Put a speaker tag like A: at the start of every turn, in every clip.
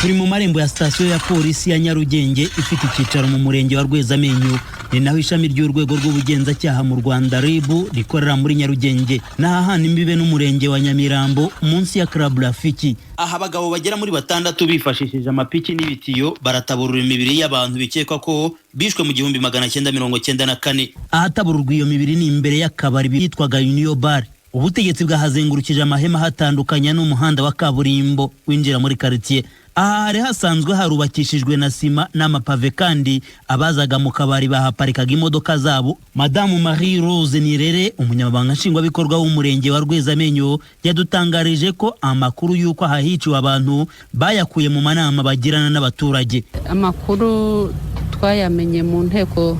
A: Turi mu marembo ya sitasiyo ya polisi ya Nyarugenge ifite icyicaro mu murenge wa Rwezamenyo. Ni naho ishami ry'urwego rw'ubugenzacyaha mu Rwanda, RIB, rikorera muri Nyarugenge, n'ahahana imbibe n'umurenge wa Nyamirambo, munsi ya Club Rafiki. Aha abagabo bagera muri batandatu bifashishije amapiki n'ibitiyo barataburura imibiri y'abantu bikekwa ko bishwe mu 1994. Ahatabururwa iyo mibiri ni imbere y'akabari bitwaga Union Bar. Ubutegetsi bwahazengurukije amahema, hatandukanya n'umuhanda wa kaburimbo winjira muri karitsiye. Aha hari hasanzwe harubakishijwe na sima n'amapave, kandi abazaga mu kabari bahaparikaga imodoka zabo. Madamu Marie Rose Nirere, umunyamabanga nshingwabikorwa w'umurenge wa Rwezamenyo, yadutangarije ko amakuru y'uko aha hiciwe abantu bayakuye mu manama bagirana n'abaturage.
B: Amakuru twayamenye mu nteko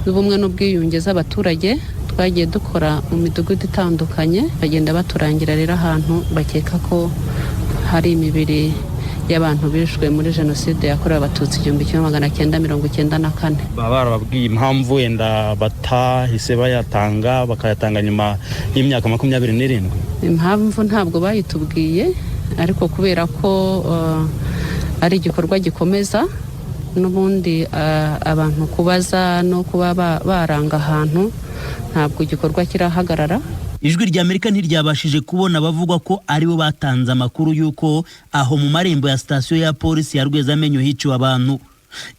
B: z'ubumwe n'ubwiyunge z'abaturage twagiye dukora mu midugudu itandukanye. Bagenda baturangira rero ahantu bakeka ko hari imibiri y'abantu bishwe muri Jenoside yakorewe Abatutsi 1994.
C: Baba barababwiye impamvu wenda batahise bayatanga, bakayatanga nyuma y'imyaka 27?
B: Impamvu ntabwo bayitubwiye, ariko kubera ko ari igikorwa gikomeza n'ubundi, abantu kubaza no kuba baranga ahantu, ntabwo igikorwa kirahagarara.
A: Ijwi rya Amerika ntiryabashije kubona abavugwa ko aribo batanze amakuru y'uko aho mu marembo ya sitasiyo ya polisi ya Rwezamenyo hiciwe abantu.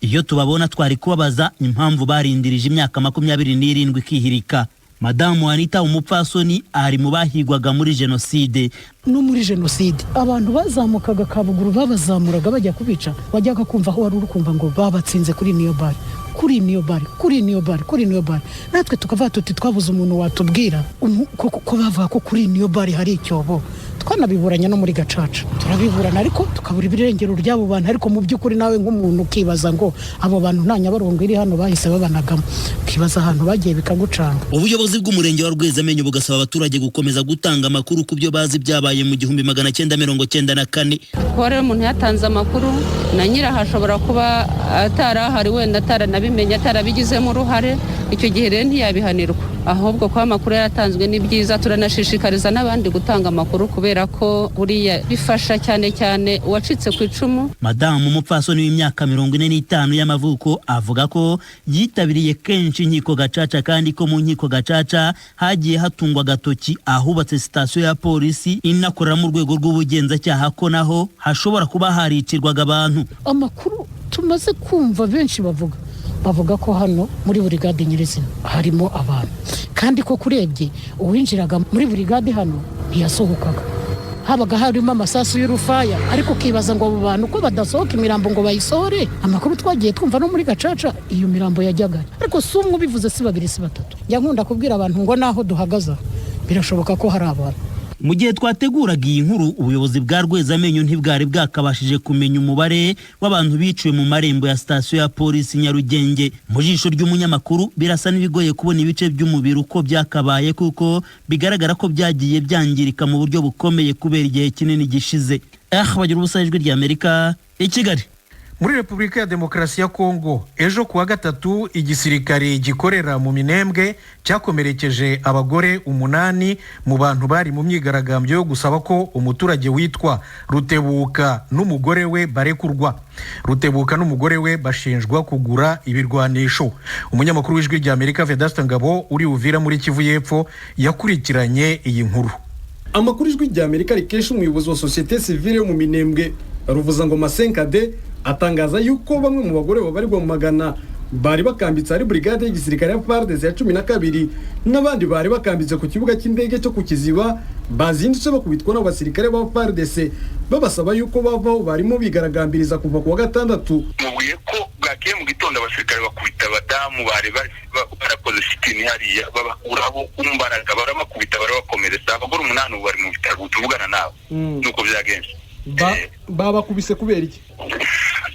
A: Iyo tubabona twari kubabaza impamvu barindirije imyaka 27 ikihirika. Madamu Anita Umupfasoni ari mu bahigwaga muri jenoside.
D: No muri jenoside abantu bazamukaga Kabuguru, babazamuraga bajya kubica. Wajyaga kumva aho wari uri kumva ngo babatsinze kuri niyo bare, kuri niyo bare, kuri niyo bare, kuri niyo bare. Natwe tukavuga tuti twabuze umuntu watubwira ko bavuga ko kuri niyo bare hari icyobo. Twanabiburanye no muri gacaca, turabiburana, ariko tukabura ibirengero ry'abo bantu. Ariko mu by'ukuri nawe nk'umuntu ukibaza ngo abo bantu nta Nyabarongo iri hano bahise babanagamo, ukibaza ahantu bagiye bikagucanga.
A: Ubuyobozi bw'umurenge wa Rwezamenyo bugasaba abaturage gukomeza gutanga amakuru ku byo bazi byabaye mu 1994.
B: Kuba rero umuntu yatanze amakuru na nyiraho ashobora kuba atarahari, wenda ataranabimenye, atarabigizemo uruhare, icyo gihe rero ntiyabihanirwa. Ahubwo kuba amakuru yaratanzwe ni byiza. Turanashishikariza n'abandi gutanga amakuru, kubera ko buriya bifasha cyane cyane uwacitse ku icumu.
A: Madamu Umupfasoni w'imyaka 45 y'amavuko avuga ko yitabiriye kenshi inkiko gacaca, kandi ko mu nkiko gacaca hagiye hatungwa agatoki ahubatse sitasiyo ya polisi inakorera mu rwego rw'ubugenzacyaha, ko naho hashobora kuba haricirwaga abantu.
D: Amakuru tumaze kumva benshi bavuga, bavuga ko hano muri burigade nyirizina harimo abantu, kandi ko kurebye uwinjiraga muri burigade hano ntiyasohokaga, habaga harimo amasasu y'urufaya. Ariko ukibaza ngo abo bantu ko badasohoka imirambo ngo bayisohore? Amakuru twagiye twumva no muri gacaca, iyo mirambo yajyaga, ariko si umwe ubivuze, si babiri, si batatu. Njya nkunda kubwira abantu ngo naho duhagaze aha birashoboka ko hari abantu.
A: Mu gihe twateguraga iyi nkuru, ubuyobozi bwa Rwezamenyo ntibwari bwakabashije kumenya umubare w'abantu biciwe mu marembo ya sitasiyo ya polisi Nyarugenge. Mu jisho ry'umunyamakuru birasa n'ibigoye kubona ibice by'umubiri uko byakabaye, kuko bigaragara ko byagiye byangirika mu buryo bukomeye kubera igihe kinini gishize. Ah, bagira ubusa. Ijwi rya Amerika i Kigali.
E: Muri Repubulika ya Demokarasi ya Kongo, ejo kuwa gatatu, igisirikare gikorera mu Minembwe cyakomerekeje abagore umunani mu bantu bari mu myigaragambyo yo gusaba ko umuturage witwa Rutebuka n'umugore we barekurwa. Rutebuka n'umugore we bashinjwa kugura ibirwanisho. Umunyamakuru w'Ijwi rya Amerika Vedaste Ngabo uri Uvira muri Kivu y'Epfo yakurikiranye iyi nkuru.
F: Amakuru Ijwi rya Amerika rikesha umuyobozi wa sosiyete sivile yo mu Minembwe, Ruvuzangoma Senkade, atangaza yuko bamwe mu bagore babarirwa mu magana bari bakambitse ari brigade y'igisirikare ya FARDC ya 12 n'abandi bari bakambitse ku kibuga cy'indege cyo ku Kiziba bazindutse bakubitwa n'abasirikare ba FARDC, babasaba yuko bavaho barimo bigaragambiriza kuva ku wa gatandatu.
G: Mubwiye ko bwakeye mu gitondo abasirikare bakubita abadamu bari barakoze sit-in hariya, babakuraho imbaraga, barabakubita, barabakomeretsa. Abagore umunani ubu bari mu bitaro tuvugana nawe, nuko byagenze.
F: Babakubise kubera iki?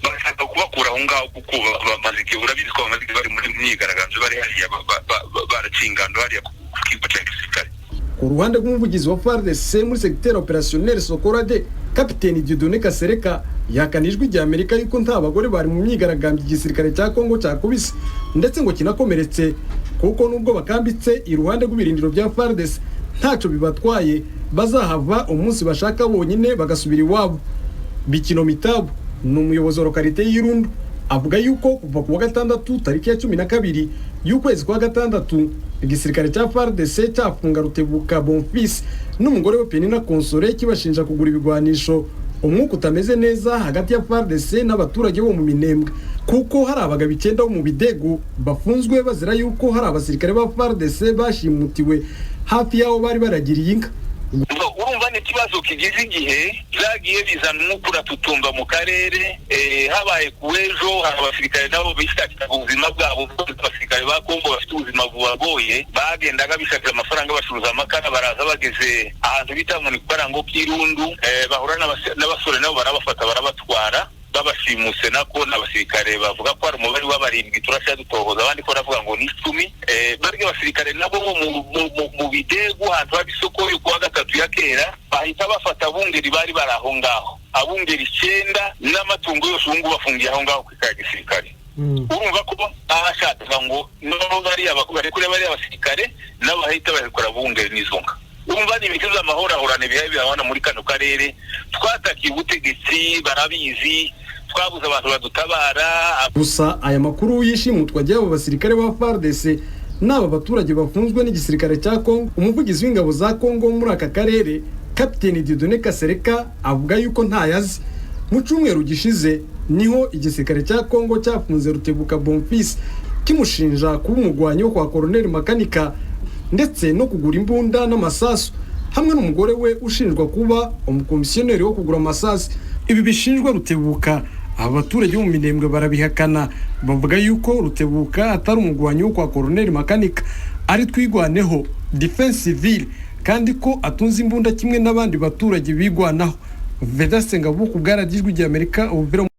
G: Bashaka kubakura aho ngaho kuko bamaze igihe, urabizi ko bamaze igihe bari muri myigaragambyo, bari hariya baraciye ingando hariya ku kigo cya gisirikare.
F: Ku ruhande rw'umuvugizi wa FARDC muri secteur opérationnel Sokola 2, Kapiteni Dieudonné Kasereka, yahakana Ijwi rya Amerika yuko nta bagore bari mu myigaragambyo igisirikare cya Kongo cyakubise ndetse ngo kinakomeretse, kuko nubwo bakambitse iruhande rw'ibirindiro bya FARDC ntacyo bibatwaye, bazahava umunsi bashaka bonyine bagasubira iwabo. Bikino Mitabu. Ni umuyobozi wa localité y'Irundu, avuga yuko kuva ku wa gatandatu tariki ya 12 y'ukwezi kwa gatandatu igisirikare cya FARDC cyafunga Rutebuka Bonfils n'umugore we Penina Console, kibashinja kugura ibigwanisho, umwuka utameze neza hagati ya FARDC n'abaturage bo mu Minembwe, kuko hari abagabo 9 bo mu Bidegu bafunzwe bazira yuko hari abasirikare ba FARDC bashimutiwe hafi y'aho bari baragiriye inka.
G: Urumva ni ikibazo kigize igihe, byagiye bizana umwuka uratutumba mu karere. Habaye ku ejo hari abasirikare nabo bishakira ubuzima bwabo. Abasirikare ba Kongo bafite ubuzima bubagoye, bagendaga bishakira amafaranga, bacuruza amakara. Baraza bageze ahantu bita ngo ni ku k'Irundu, bahura n'abasore nabo barabafata, barabatwara, babashimuse. Nako n'abasirikare bavuga ko hari umubare w'abarindwi, turashya dutohoza, abandi ko baravuga ngo ni 10. Barya abasirikare nabo mu Bidegu, ahantu haba isoko yo kuwa gatatu ya kera, bahita bafata abungeri bari bari aho ngaho, abungeri 9 n'amatungo yose. Ubu ngubu bafungiye aho ngaho ku ya gisirikare. Urumva ko abashakaga ngo nabo bariya barekure bariya abasirikare, nabo bahita barekura abungeri n'izo nka. Urumva ni ibintu by'amahorahorane bihaye bihabana muri kano karere. Twatakiye ubutegetsi, barabizi, twabuze abantu badutabara.
F: Gusa aya makuru y'ishimutwa ry'abo basirikare ba FARDC n'aba baturage bafunzwe n'igisirikare cya Kongo, umuvugizi w'ingabo za Kongo muri aka karere, Kapiteni Dieudonné Kasereka, avuga yuko ntayazi. Mu cyumweru gishize niho igisirikare cya Kongo cyafunze Rutebuka Bonfils, kimushinja kuba umugwanyi wo kwa Colonel Makanika ndetse no kugura imbunda n'amasasu, hamwe n'umugore we ushinjwa kuba umukomisiyoneri wo kugura amasasu. Ibi bishinjwa Rutebuka, aba baturage bo mu Minembwe barabihakana, bavuga yuko Rutebuka atari umugwanyi wo kwa Colonel Makanika, ari Twigwaneho, Defense Civile, kandi ko atunze imbunda kimwe n'abandi baturage bigwanaho. Vedaste Ngabo ku bwa Radiyo Ijwi ry'Amerika, Uvira.